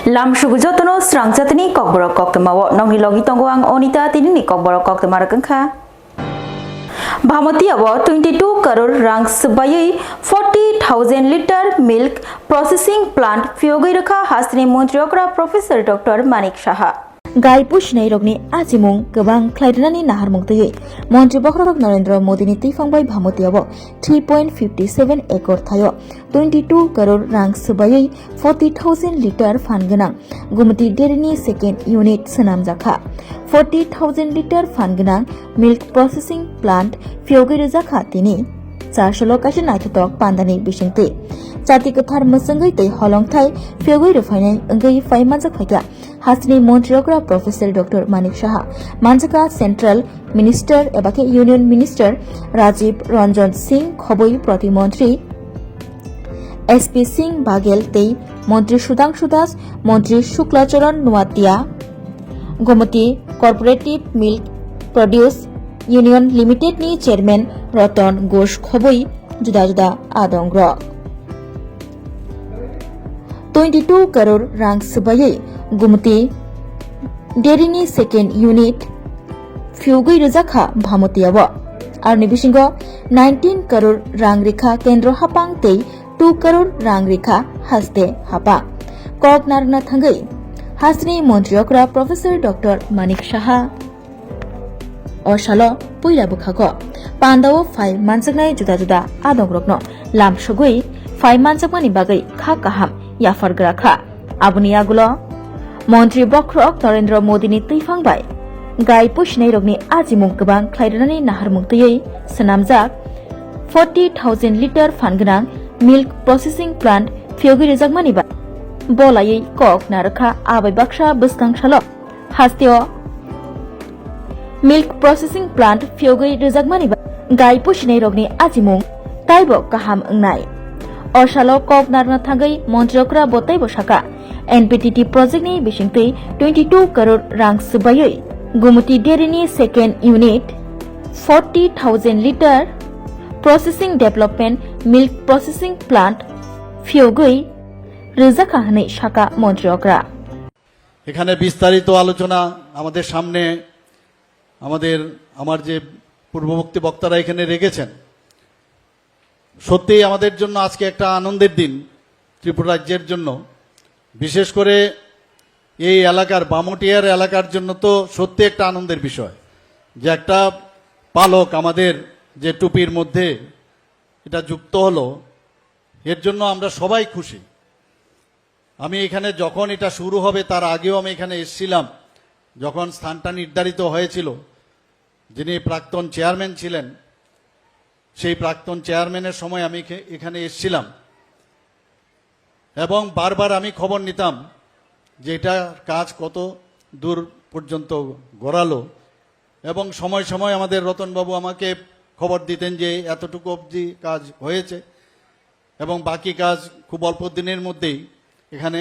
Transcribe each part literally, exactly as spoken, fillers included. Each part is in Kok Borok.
Lam sugu jotono srang jatini kokborok koktwmao nokni logi tongo ang Onita, tinini kokborok koktwma rwkha. Bhamatiao twenty two crore rang swbaiwi forty thousand litre milk processing plant phiyogwi rwkha hasteni montri okra Professor Doctor Manik Saha. Gai pusinai rokni achimung kwbang khlai rwnani naharmung twiwi montri bokhorok Narendra Modini twiphang bai Bhamatiao three point fifty seven acre thaio twenty two crore rang swbaiwi forty thousand litre phan gwnang Gumti Dairy ni second unit swnamjakha. Forty thousand litre phan gwnang milk processing plant phiyogwi rwjakha tini. Chasolo kaisa naithothok pandani bisingtwi chati kwthar mwswngwi tei holongthai phiyogwi rwphainai wngwi phai manjak phaikha. Hasteni montri okra Professor Doctor Manik Saha manjakha Central Minister eba khe Union Minister Rajiv Ranjan Singh, khobwi Proti Montri S P Singh Baghel tei Montri Sudhangshu Das, Montri Shukla Charan Noatia, Gomati Cooperative Milk Produce Union Limited ni Chairman Ratan Ghosh khobwi juda juda adongrok. Twenty two crore rang swbaiwi Gumti Dairy ni second unit phiyogwi rwjakha Bhamatiao. Aroni bisingo nineteen crore rang rikha kendro hapang tei two crore rang rikha haste hapang. Kok narwkna thangwi hasteni montri okra Professor Doctor Manik Saha o salo puila bwkhago pandao phai manjaknai juda juda adongrokno lam sugwi phai manjakmani bagwi kha kaham yaphargra kha. Aboni yagulo montri bokhorok Narendra Modini twiphang bai gai pusinai rokni achimung kwbang khlai rwnani naharmung twiwi swnamjak forty thousand litre phan gwnang milk processing plant phiyogwi rwjakmani bai bolaiwi kok narwkha. Abai baksa bwskang salo hasteo milk processing plant phiyogwi rwjakmani bai gai pusinai rokni achimung taibo kaham wngnai. O salo kok narwkna thangwi montri okra bo taibo sakha, N P T T project ni bisingtwi twenty two crore rang swbaiwi Gumti Dairy ni second unit forty thousand litre processing development milk processing plant phiyogwi rwjakha hwnwi sakha montri okra. এখানে বিস্তারিত আলোচনা আমাদের সামনে আমাদের, আমার যে পূর্ববর্তী বক্তারা এখানে রেখেছেন, সত্যিই আমাদের জন্য আজকে একটা আনন্দের দিন ত্রিপুরা রাজ্যের জন্য। বিশেষ করে এই এলাকার, বামুটিয়ার এলাকার জন্য তো সত্যি একটা আনন্দের বিষয় যে একটা পালক আমাদের যে টুপির মধ্যে এটা যুক্ত হলো, এর জন্য আমরা সবাই খুশি। আমি এখানে যখন এটা শুরু হবে, তার আগেও আমি এখানে এসছিলাম, যখন স্থানটা নির্ধারিত হয়েছিল, যিনি প্রাক্তন চেয়ারম্যান ছিলেন, সেই প্রাক্তন চেয়ারম্যানের সময় আমি এখে-, এখানে এসছিলাম এবং বারবার আমি খবর নিতাম যে এটার কাজ কত দূর পর্যন্ত গড়ালো। এবং সময় সময় আমাদের রতনবাবু আমাকে খবর দিতেন যে এতটুকু অবধি কাজ হয়েছে এবং বাকি কাজ খুব অল্প দিনের মধ্যেই এখানে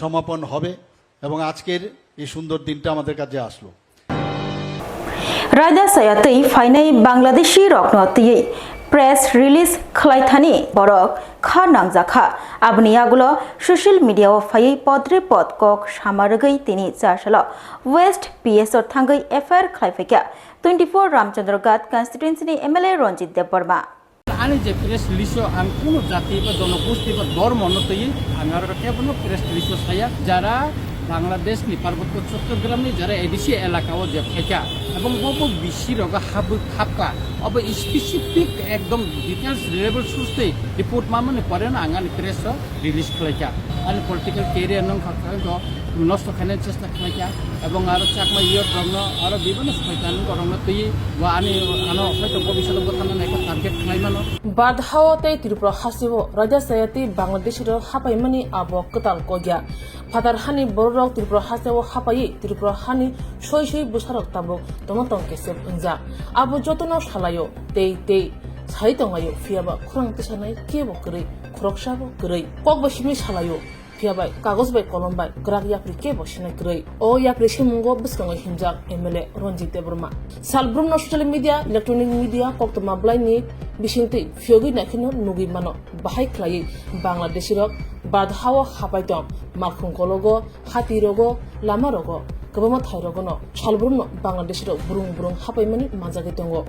সমাপন হবে এবং আজকের এই সুন্দর দিনটা আমাদের কাছে আসলো। Raida saya twi phainai Bangladeshi rokno twiwi press release khlai thani borok kha nangjakha. Aboni yagulo social media o phaiwi podre pod kok sama rwgwi tini chasalo West P S o thangwi F I R khlai phaikha twenty four Ramchandra Ghat constituency ni M L A Ranjit Debbarma. Ani je press release o ang kuno jati ba jonogosti ba dhormo no twi ang aro kebono press release o saya, jara Bangladesh ni Parbotto Chattogram ni jara A D C elaka o je phaikha ebong bo bo bisi rogo habwi khapkha, obo specific ekdom details reliable source tei report mamani pore no ang ani press o release khlaikha. Ani political career no wngkha khe nosto khainani chesta khlaikha ebong aro Chakma youth rokno aro bibhinno soitan rokno twi bo ani ano hoito bobishoto bwtharnani ekta target khlaimano. Bharat hao tei Tripura hasteo Raida saya tei Bangladesh rok hapaimani abo kwtal kokya. Phatar hani bororok Tripura hasteo hapaiwi Tripura hani soi soi bwsarok tabuk tongno tong kesep wngjak. Abo jotono salaio tei tei sai tonglaio, phiyaba khorang tisanai kebo kwrwi, khoroksabo kwrwi. Kok bai simi salaio, phiya bai kagoj bai kolom bai kwrak yapri kebo sinai kwrwi. O yapri simungo bwskango himjak M L A Ranjit Debbarma. Salbrumno social media, electronic media koktwma bwlaini bisingtwi phiyogwi naikheno nugwi mano. Bahai khlaiwi Bangladeshi rok Bad hao hapai tong, malkhung kologo, hati rogo, lama rogo, kwbangma thai rogono salbrumno Bangladeshi rok brung brung hapaimani manjagwi tongo.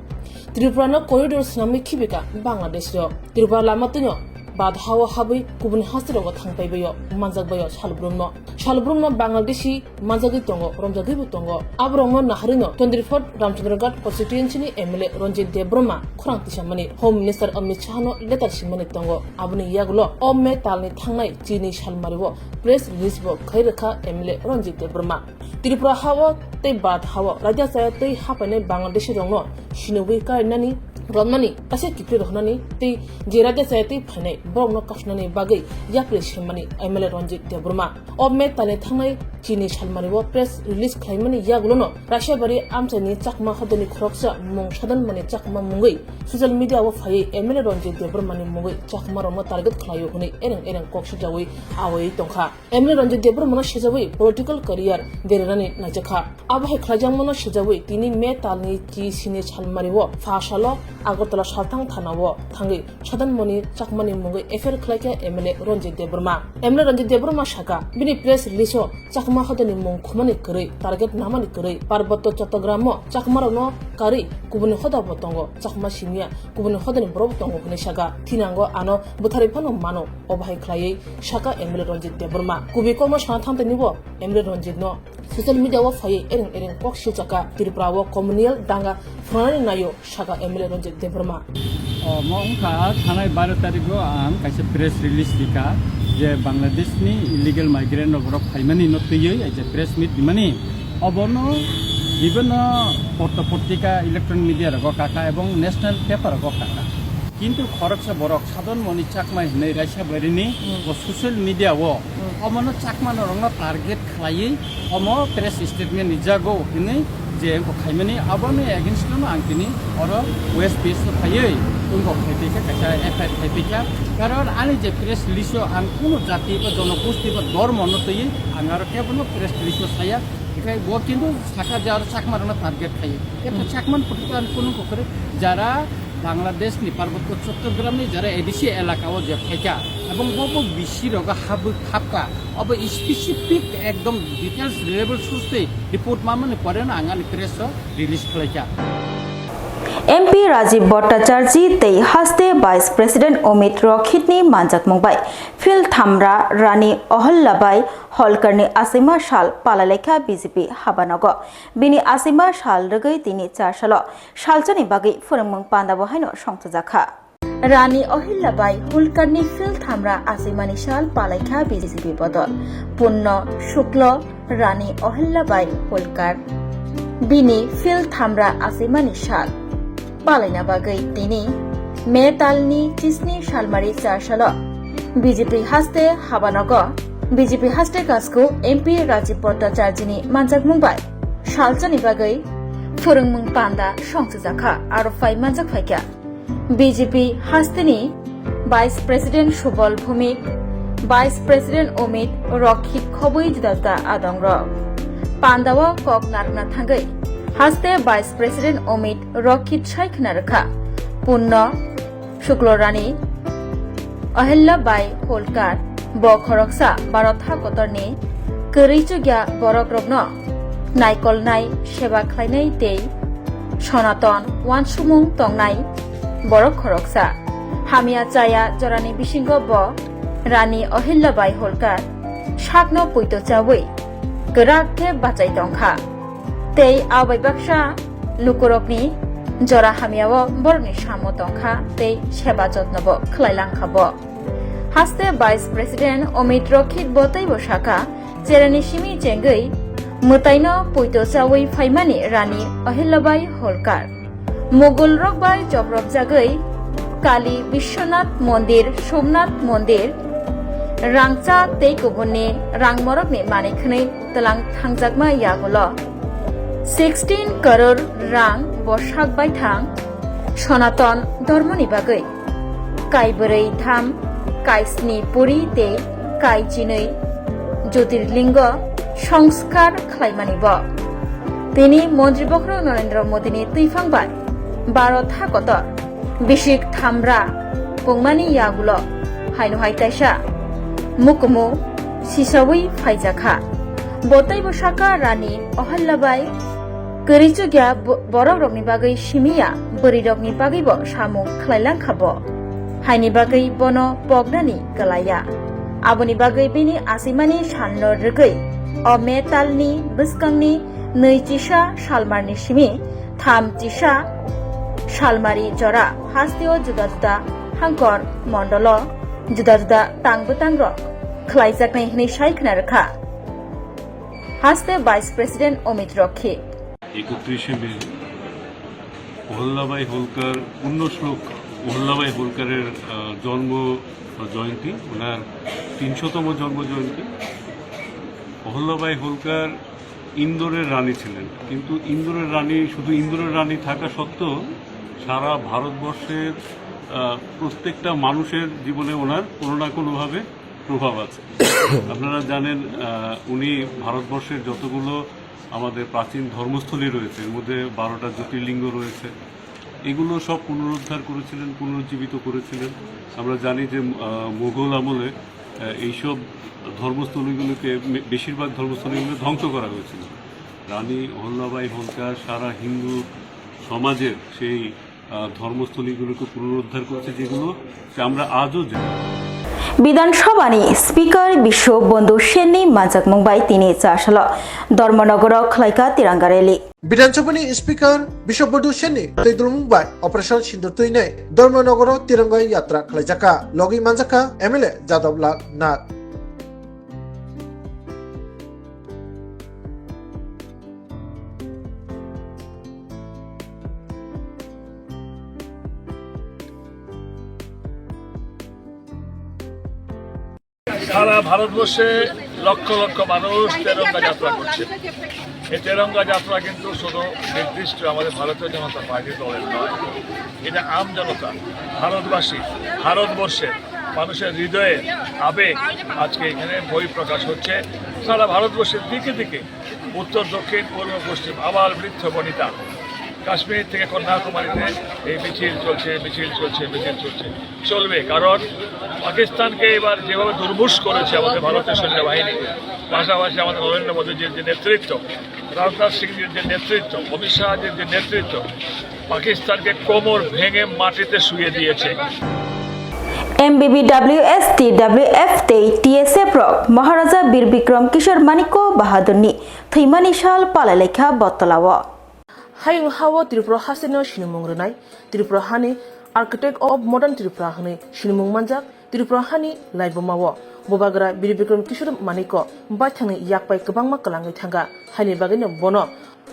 Tripura no corridor swnamwi khibika Bangladeshi rok. Tripura lama twino bad hao habwi kubun haste rogo thangpai baio, manjak baio salbrumno. Salbrumno Bangladeshi manjagwi tongo, romjagwibo tongo. Aborokno naharwino twenty-fourth Ramchandraghat constituency ni M L A Ranjit Debbarma khorang tisamani, Home Minister Amit Shah no letter simani tongo. Aboni yagulo o May talni thangnai chini salmario press release bo khai rwkha M L A Ranjit Debbarma. Tripura hao tei bad hao raida chaya tei hapainai Bangladeshi rokno sinogwi karinani, romnani, kaisa kiphilwi rwkhnani tei je raida chaya tei phainai borokno kasunani bagwi yapri semmani M L A Ranjit Debbarma. O May talni thangnai chini salmario press release khlaimani yagulono Raishabari amchaini Chakma hodani khoroksa mung Sadan Mani Chakma mungwi social media o phaiwi M L A Ranjit Debbarmani mungwi Chakma rokno target khlaio hwnwi ereng ereng kok sijawi awaiwi tongkha. M L A Ranjit Debbarmano sijawi political career dererani naijakha. Abo hai khlaijakmano sijawi tini May talni chi sini salmario pha salo Agartala Salthang thanao thangwi Sadan Mani Chakmani mungwi F I R khlaikha M L A Ranjit Debbarma. M L A Ranjit Debbarma saka, bini press release o Chakma hodani mung khumani kwrwi, target namani kwrwi, Parbotto Chottogramo Chakmarokno karwi kubuni hodabo tongo, Chakma simiya kubuni hodani borokbo tongo hwnwi saka. Thinango ano bwtharwi phano mano, obo hai khlaiwi saka M L A Ranjit Debbarma. Kubui kokno sana thangtani bo M L A Ranjit no social media o phaiwi ereng ereng kok silchaka Tripura o communal danga phwnanani naio saka M L A Ranjit Debbarma. Omo wngkha thanai baro tarikgo ang kaisa press release rikha je Bangladeshni illegal migrant rok borok phaimani no twiwi je press meet rimani obono bibinno porto portika electronic media rogo kakha ebong national paper rogo kakha. Kintu khoroksa borok Sadon Moni Chakma hinwi Raisabari ni bo social media o omono Chakma norokno target khlaiwi omo press statement rijago hinwi je wngkha khaimani, aboni against no ang tini oro West P S no phaiwi wngkha khaipikha kaisa F I R khaipikha. Karon ani je press release o ang kunu jati ba jonogosti ba dhormo no twiwi ang aro kebono press release o saya. Hinkhe bo kintu saka je aro Chakma rokno target khaio. Ekha Chakma ni phutu ang kunu kokore jara Bangladesh ni Parbotto Chottogramni jara A D C elaka o je phaikha, ebong bo bo bisi rogo habwi khapkha, obo specific ekdom details reliable source tei report mamani pore no ang ani press o release khlaikha. M P Rajiv Bhattacharjee tei haste Vice President Omit Rokhit ni manjakmung bai Phil Thamra Rani Ohillabai Holkar ni achaima sal palailaikha B J P habanogo. Bini achaima sal rwgwi tini char salo salchani bagwi phwrwngmung panda bo haino songchajakha. Rani Ohilya bai Holkar ni Phil Thamra achaimani sal palaikha B J P bodol. Punno Shuklo Rani Ohilya bai Holkar bini Phil Thamra achaimani sal palaina bagwi tini May talni chisni salmari char salo B J P haste habanogo B J P haste kasku M P Rajiv Bhattacharjee ni manjakmung bai salchani bagwi phwrwngmung panda songchajakha aro phai manjak phaikha. B J P hasteni Vice President Subal Bhumik, Vice President Omit Rokhit khobwi juda juda adongrok. Pandao kok narwkna thangwi haste Vice President Omit Rokhit sai khna rwkha. Punno Shuklorani Ahilya bai Holkar bo khoroksa Bharat hakotorni kwrwi chukya borokrokno naikolnai, seba khlainai tei Sonaton uansukmung tongnai borok khoroksa. Hamya chaya jorani bisingo bo Rani Ahilya bai Holkar sakno poito chawi kwrak khe bachai tongkha. Tei abai baksa lukurokni jora hamyao borokni samo tongkha tei seba jotnobo khlai langkha bo. Haste Vice President Omit Rokhit bo teibo sakha, chereni simi chengwi mwtaino poito chawi phaimani Rani Ahilyabai Holkar. Mogol rok bai chopropjagwi Kali Biswanath Mondir, Somnath Mondir, rangcha tei kubunni rangmorokni manwi khwnwi twlang thangjakma yagulo sixteen crore rang bo sak baithang Sonaton Dhormoni bagwi. Kaibrwi tham, kaisni puri tei kaichinwi Jyotirlingo songskar khlaimani bo. Tini Montri Bokhorok Narendra Modini twiphang bai Bharat hakotor bisik thamra pungmani yagulo haino hai kaisa mukumu sisaui phaijakha. Bo teibo sakha Rani Ohalya bai kwrwi chukya bo-, borokrokni bagwi simi ya, bwrwirokni bagwibo samung khlai langkha bo. Haini bagwi bono poknani kwlaiya. Aboni bagwi bini asimani salno rwgwi o May talni bwskangni nwi chisa salmarni simi tham chisa salmari jora hasteo juda juda hangkor mondolo juda juda tang bwtangrok khlaijaknai hwnwi sai khna rwkha. Haste Vice President Omit Rokhi. একত্রিশে মে অহল্যাবাই হোলকার, পূর্ণ শ্লোক অহল্যাবাই হোলকারের, আহ, জন্ম জয়ন্তী, ওনার তিনশোতম জন্ম জয়ন্তী। অহল্যাবাই হোলকার ইন্দোরের রানী ছিলেন, কিন্তু ইন্দোরের রানী, শুধু ইন্দোরের রানী থাকা সত্ত্বেও সারা ভারতবর্ষের, আহ, প্রত্যেকটা মানুষের জীবনে ওনার কোনো না কোনোভাবে প্রভাব আছে। আপনারা জানেন, আহ, উনি ভারতবর্ষের যতগুলো আমাদের প্রাচীন ধর্মস্থলী রয়েছে, এর মধ্যে বারোটা জ্যোতির্লিঙ্গ রয়েছে, এগুলো সব পুনরুদ্ধার করেছিলেন, পুনরুজ্জীবিত করেছিলেন। আমরা জানি যে, আহ, মোগল আমলে, আহ, এইসব ধর্মস্থলীগুলোকে, মে-, বেশিরভাগ ধর্মস্থলীগুলো ধ্বংস করা হয়েছিল। রানী অহল্যাবাই হোলকার সারা হিন্দু সমাজের সেই, আহ, ধর্মস্থলীগুলোকে পুনরুদ্ধার করেছে, যেগুলো আমরা আজও জানি। Bidhan Sabha ni Speaker Biswabandhu Sen ni manjakmung bai tini Chasalo Dharmanagaro khlaikha Tiranga Rally. Bidhan Sabha ni Speaker Biswabandhu Sen ni twi dulmung bai Operation Sindur twi nei Dharmanagaro Tiranga Yatra khlaijakha, logwi manjakha M L A Jadab Lal Nath. সারা ভারতবর্ষে লক্ষ লক্ষ মানুষ তেরঙ্গা যাত্রা করছে। এই তেরঙ্গা যাত্রা কিন্তু শুধু নির্দিষ্ট আমাদের ভারতীয় জনতা পার্টির দলের নয়, এটা আম জনতা, ভারতবাসী, ভারতবর্ষের মানুষের হৃদয়ের আবেগ। আজকে এখানে বহিঃপ্রকাশ হচ্ছে। সারা ভারতবর্ষের দিকে দিকে উত্তর, দক্ষিণ, পূর্ব, পশ্চিম, আবার বৃদ্ধ বনিতা, কাশ্মীর থেকে কন্যাকুমারীতে এই মিছিল চলছে, মিছিল চলছে, মিছিল চলছে, চলবে। কারণ পাকিস্তানকে এবার যেভাবে দুর্মুষ করেছে আমাদের ভারতীয় সেনাবাহিনী, পাশাপাশি আমাদের নরেন্দ্র মোদীজির যে নেতৃত্ব, রাজনাথ সিংজির যে নেতৃত্ব, অমিত শাহজির যে নেতৃত্ব, পাকিস্তানকে কোমর ভেঙে মাটিতে শুয়ে দিয়েছে। M B B W S, T W F tei T S F rok Maharaja Bir Bikram Kishore Manikya Bahadur ni thwimani sal palailaikha Botolao. Hayung hao Tripura hasteno sinimung rwnai, Tripura hani Architect of Modern Tripura hwnwi sinimung manjak Tripura hani laibuma o Bubagra Bir Bikram Kishore Manikya baithangni yakpai kwbangma kwlangwi thangkha, haini bagwino bono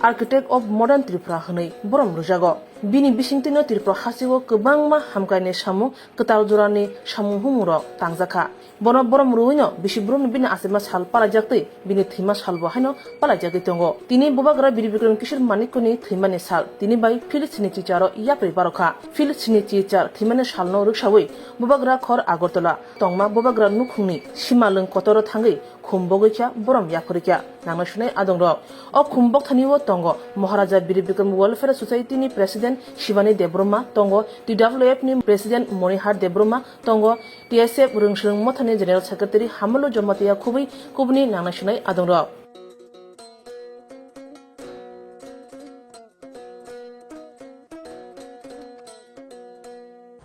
Architect of Modern Tripura hwnwi borom rwjago. Bini bisingtwino Tripura hasteo kwbangma hamkraini samung, kwtal jorani samung humungrok tangjakha. Bono borom rwino bisi borokni bini achaima sal palaijaktwi bini thwima salbo haino palaijagwi tongo. Tini Bubagra Bir Bikram Kishore Manikyani thwimani sal, tini bai field sini chicharo yapri barokha. Field sini chichar thwimani salno rwksawi Bubagra khor Agartala tongma Bubagra nukhungni simalwng kotoro thangwi khum bogwi kha, borom yaphuri kha, nangna sunai adongrok. O khum bokthani o tongo Maharaja Bir Bikram Welfare Society ni President Shivani Debbarma, tongo T W F ni President Monihar Debbarma, tongo T S F Rwngswrwng Mothani General Secretary Hamalo Jamatia, khubui kubuni nangna sunai adongrok.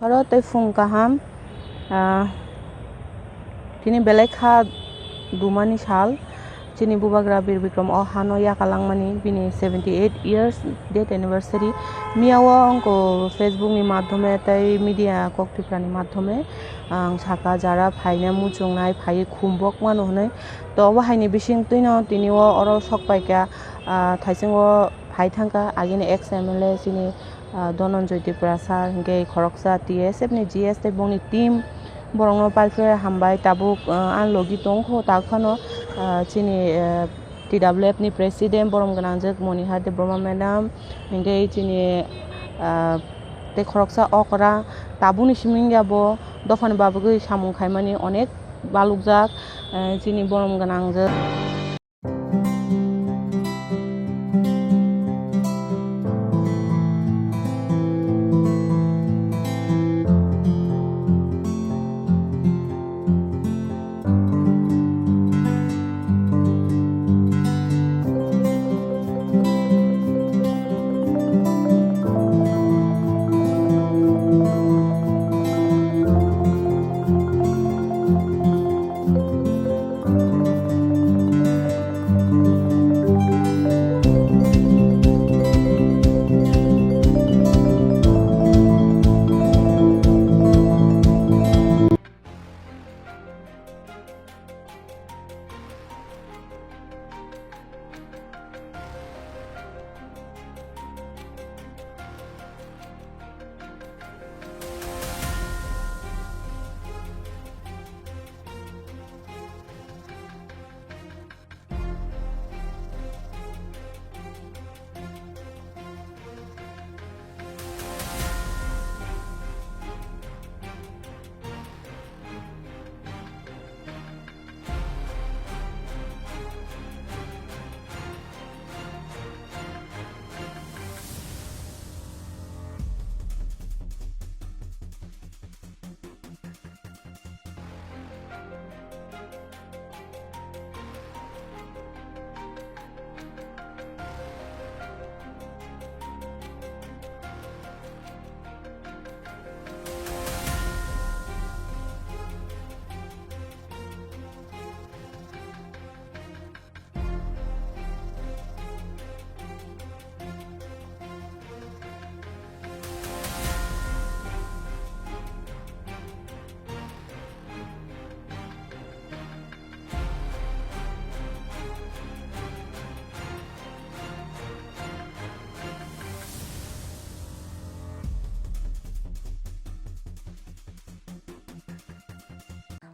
Oro tei phung kaham, ah, tini belai kha dumani sal, chini Bubagra Bir Bikram o hano yakalangmani bini seventy eight years death anniversary. Miya o wngkha Facebook ni madhyome tei media Kok Tripura ni madhyome ang saka jara phaina muchungnai, phaiwi khumbok mano hwnwi. To obo haini bising twino tini o oro sok paikha, ah, thaichung o phai thangkha agini ex M L A chini, ah, Dhananjay Tripura sir, hinkhe khoroksa T S F ni G S tei bongni team, borokno palpre hambai. Tabuk, ah, ang logi tongkho, tak phano, ah, chini, ah, T W F ni president borom gwnangjak Monihar Debbarma madam, hinkhe chini, ah, tei khoroksa okra, tabukni simi wngya bo dophani babagwi samung khaimani onek balukjak, ah, chini borom gwnangjak.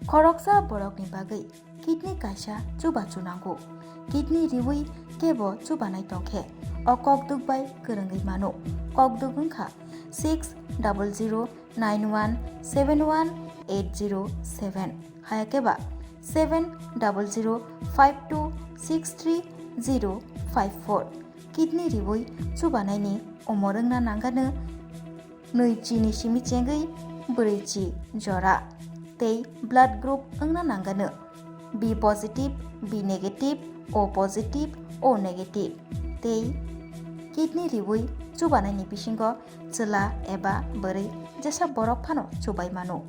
Khoroksa borokni bagwi kidney kaisa chubachu nango. Kidney riwi kebo chubanai tongkhe o kokduk bai kwrwngwi mano. Kokduk wngkha six double zero nine one seven one eight zero seven, hayakhe ba seven double zero five two six three zero five four. Kidney riwi chubanaini umor wngna nangano nui chini simi chengwi brwi chi jora tei blood group wngna nangano B positive, B negative, O positive, O negative tei kidney riwi chubanaini bisingo chwla eba bwrwi jesa borok phano chubai mano.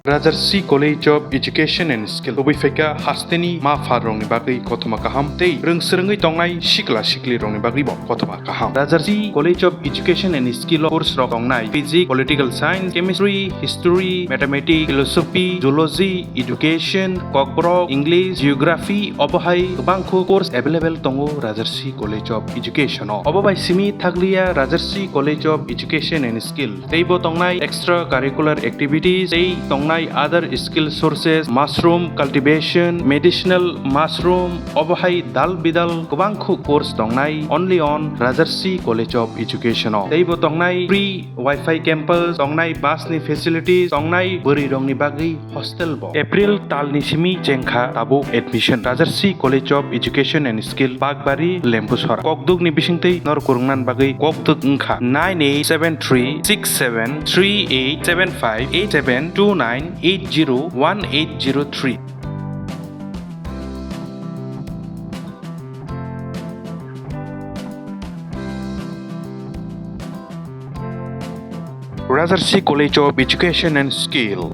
Rajarsi College of Education and Skill, tubui phaikha hasteni ma pharrokni bagwi kothoma kaham tei rwngsrwngwi tongnai sikla siklirokni bagwibo kothoma kaham. Rajarsi College of Education and Skill o course rok tongnai physics, political science, chemistry, history, mathematics, philosophy, zoology, education, kokborok, English, geography, obo hai kwbangkhu course available tongo Rajarsi College of Education o. Obo bai simi thakliya Rajarsi College of Education and Skill, teibo tongnai extra curricular activities, tei tongnai other skill sources, mushroom cultivation, medicinal mushroom, obo hai dal bidal kwbangkhu course tongnai only on Rajarsi College of Education o. Teibo tongnai free Wi-Fi campus, tongnai bus ni facilities, tongnai bwrwi rokni bagwi hostel bo. April talni simi chengkha tabuk admission. Rajarsi College of Education and Skill, Bakbari, Lembusora. Kokduk ni bisingtwi nor kwrwngna bagwi kokduk wngkha nine eight seven three six seven three eight seven five eight seven two nine eight zero one eight zero three. Rajarsi College of Education and Skill.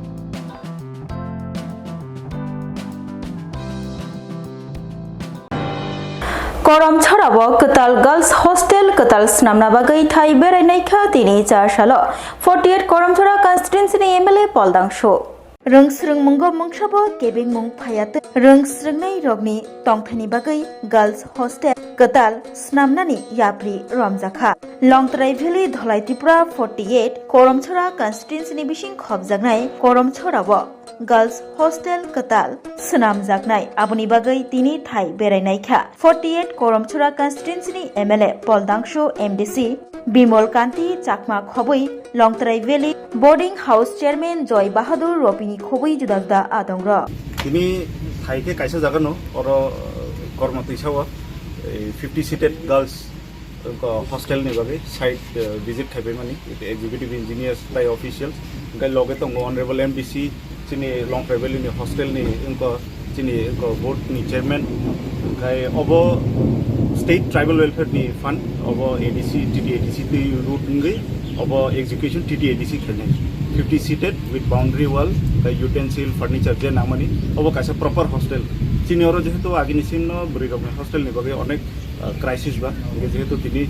Koromchorao kwtal Girls Hostel kwtal swnamna bagwi thai berainaikha tini char salo forty eight Koromchora constituency ni M L A Pol Dangsu. Rwngsrwngmungo mungsabo kebengmung phaiya tei rwngsrwngnai rokni tongthaini bagwi Girls Hostel kwtal swnamnani yapri romjakha. Longtrai Valley, Dholai Tripura forty eight Koromchora constituency ni bising khopjaknai Koromchorao Girls Hostel kwtal swnamjaknai, aboni bagwi tini thai berainaikha forty eight Koromchora constituency ni M L A Pol Dangsu, M D C Bimol Kanti Chakma khobwi, Longtrai Valley Boarding House Chairman Joy Bahadur Ropini khobwi juda juda adongrok. Tini thai khe kaisa jaga no oro, eh, kormo twisao, eh, fifty seated girls, eh, hostel ni bagwi site, eh, visit khaibai mani executive engineers tai officials, hingke loge tongo honorable M D C, chini Longtrai Valley ni hostel ni wngkha chini wngkha board ni chairman, hingke obo state tribal welfare ni fund, obo A D C, T T A D C twi root wngwi obo execution T T A D C khainai. Fifty seated with boundary wall, hingke utensil, furniture je nangmani, obo kaisa proper hostel. Chini oro jehetu agini sinno bwrwi rokni hostel ni bagwi onek, ah, crisis ba, hingke jehetu tini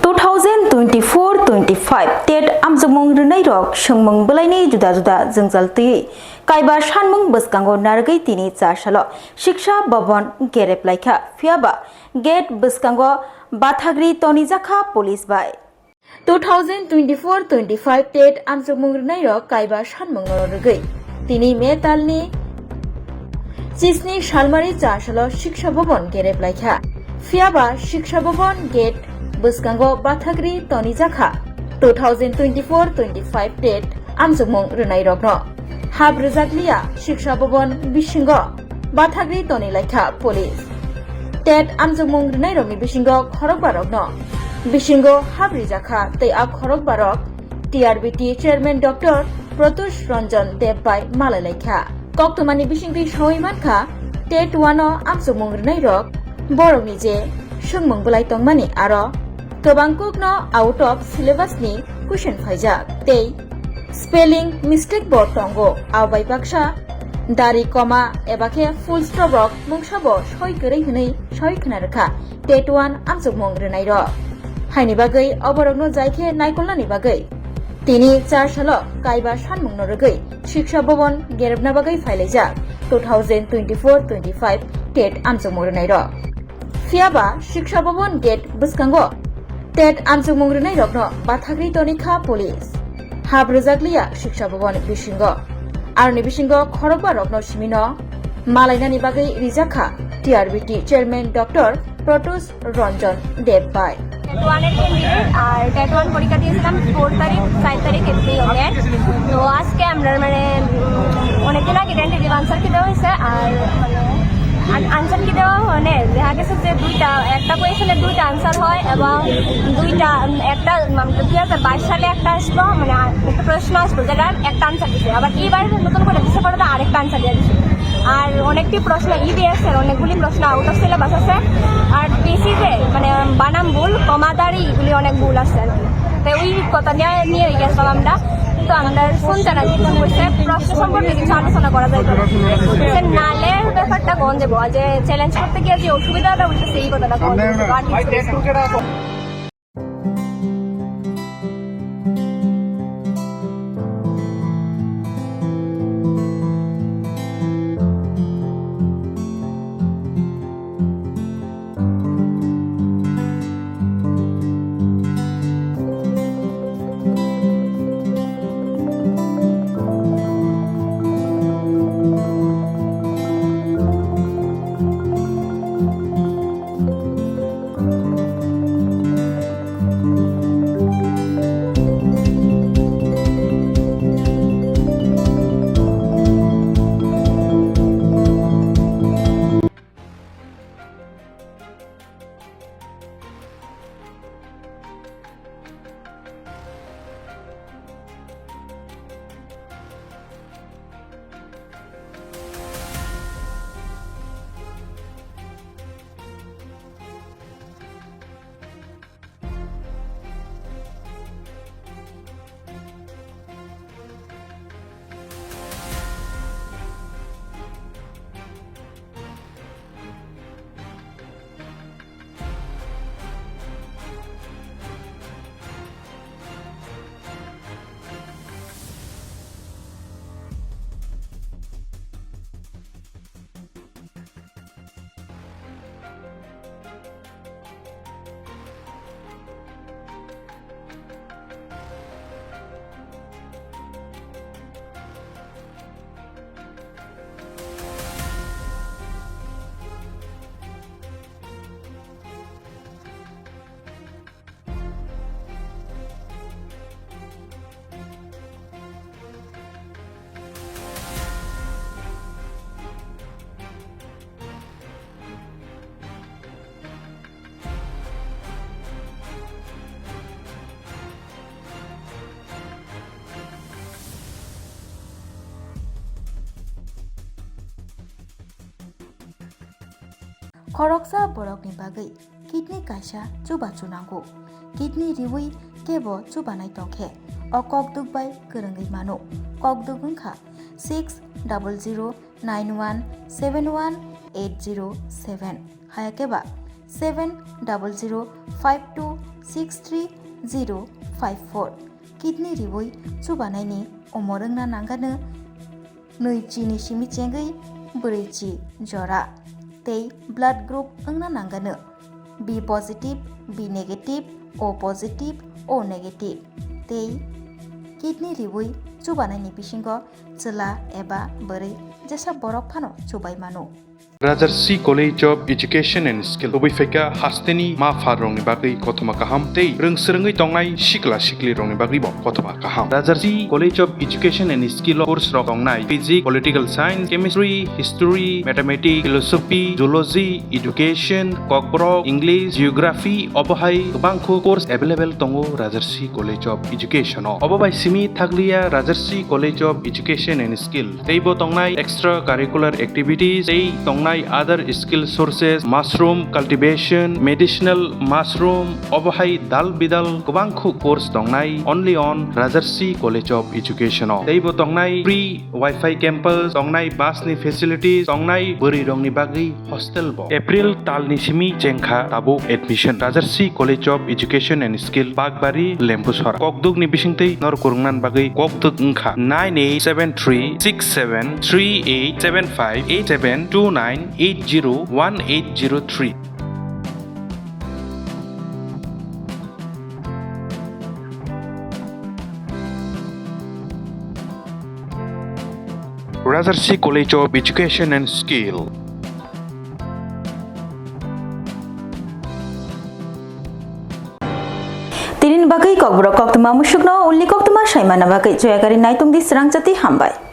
two thousand twenty-four twenty-five tet amjokmung rwnairok swngmung bwlaini juda juda jwngjal twiwi kaiba sanmung bwskango narwgwi tini char salo Shiksha Bhavan gerep laikha, phiyaba gate bwskango bathagri tonijakha police bai. Two thousand twenty-four twenty-five tet amjokmung rwnairok kaiba sanmungno rwgwi tini May talni chisni salmari char salo Shiksha Bhavan gerep laikha. Phiyaba Shiksha Bhavan gate bwskango bathagri tonijakha two thousand twenty-four twenty-five tet amjokmung rwnairokno. Hap rwjakliya Shiksha Bhavan bisingo bathagri toni laikha police. Tet amjokmung rwnairokni bisingo khorokbarokno bisingo hap rijakha tei a khorokbarok T R B T chairman Doctor Pratush Ranjan Deb bai malai laikha. Koktwmani bisingtwi sawi mankha, tet one o amjokmung rwnairok borokni je swngmung bwlai tongmani aro kwbang kokno out of syllabus ni question phaijak tei spelling mistake bo tongo, abo bai baksa dari, comma eba khe full stop rok mungsa bo soi kwrwi hwnwi soi khna rwkha tet one amjokmung rwnairok. Haini bagwi oborokno jai khe naikolnani bagwi tini char salo kaiba sanmungno rwgwi Shiksha Bhavan gerepna bagwi phailaijak two thousand twenty-four twenty-five tet amjokmung rwnairok. Phiyaba Shiksha Bhavan gate bwskango tet amjokmung rwnairokno bathagri tonikha police. Hap rwjakliya Shiksha Bhavan bisingo. Aroni bisingo khorokba rokno simino malainani bagwi rijak kha T R B T chairman Doctor Protus Ranjan Deb bai. TET one এর ক্যান্ডিডেট, আর TET one পরীক্ষা দিয়েছিলাম ফোর তারিখ, ফাইভ তারিখ এপ্রিল ওকে। তো আজকে আমরা মানে উম, অনেকদিন আগে টেন্টেটিভ আনসার কি দেওয়া হয়েছে, আর মানে আনসার কি দেওয়া মানে দেখা গেছে যে দুইটা, একটা কোয়েশনের দুইটা আনসার হয় এবং দুইটা উম, একটা মানে দুই হাজার বাইশ সালে একটা আসলো, মানে আ- একটা প্রশ্ন আসলো যেটা একটা আনসার দিছে। আবার এবার নতুন করে দিছে পরে তো আরেকটা আনসার দিয়ে দিছে। আর অনেকটি প্রশ্ন ইবিএস এর অনেকগুলি প্রশ্ন আউট অফ সিলেবাস আছে। আর পিসি যে মানে বানাম ভুল, কমাদারি এগুলি অনেক ভুল আছে আর কি। তো ওই কথা নিয়ে নিয়ে গেছিলাম আমরা। তো আমরা শুনতে না কিছু বলছে, প্রশ্ন সম্পর্কে কিছু আলোচনা করা যায় তো। সে নালের ব্যাপারটা কোন দেবো, যে চ্যালেঞ্জ করতে গিয়ে যে অসুবিধাটা হইতেছে এই কথাটা কোন দেবো, আর কিছু না। Khoroksa borokni bagwi kidney kaisa chubachu nango. Kidney riwi kebo chubanai tongkhe o kokduk bai kwrwngwi mano. Kokduk wngkha six double zero nine one seven one eight zero seven, hayakeba seven double zero five two six three zero five four. Kidney riwi chubanaini omor wngna nangano nwi chini simi chengwi bwrwi chi jora tei blood group wngna nangano B positive, B negative, O positive, O negative tei kidney riwi chubanaini bisingo chwla eba bwrwi jesa borok phano chubai mano. Rajarsi College of Education and Skill, kubui phaikha hasteni ma pharrokni bagwi kothoma kaham tei rwng swrwngwi tongnai sikla siklirokni bagwibo kothoma kaham. Rajarsi College of Education and Skill o course rok tongnai physics, political science, chemistry, history, mathematics, philosophy, zoology, education, kokborok, English, geography, obo hai kwbangkhu course available tongo Rajarsi College of Education o. Obo bai simi thakliya Rajarsi College of Education and Skill. Teibo tongnai extra curricular activities, tei tongnai other skill sources, mushroom cultivation, medicinal mushroom, obo hai dal bidal kwbangkhu course tongnai only on Rajarsi College of Education o. Teibo tongnai free Wi-Fi campus, tongnai bus ni facilities, tongnai bwrwi rokni bagwi hostel bo. April tal ni simi chengkha tabuk admission. Rajarsi College of Education and Skill, Bakbari, Lembusora. Kokduk ni bisingtwi nor kwrwngna bagwi kokduk wngkha nine eight seven three six seven three eight seven five eight seven two nine eight zero one eight zero three. Rajarsi College of Education and Skill. Tinin bagwi kokborok koktwma musukno ulni koktwma saimana bagwi joyakari naitung di srang jati hambai.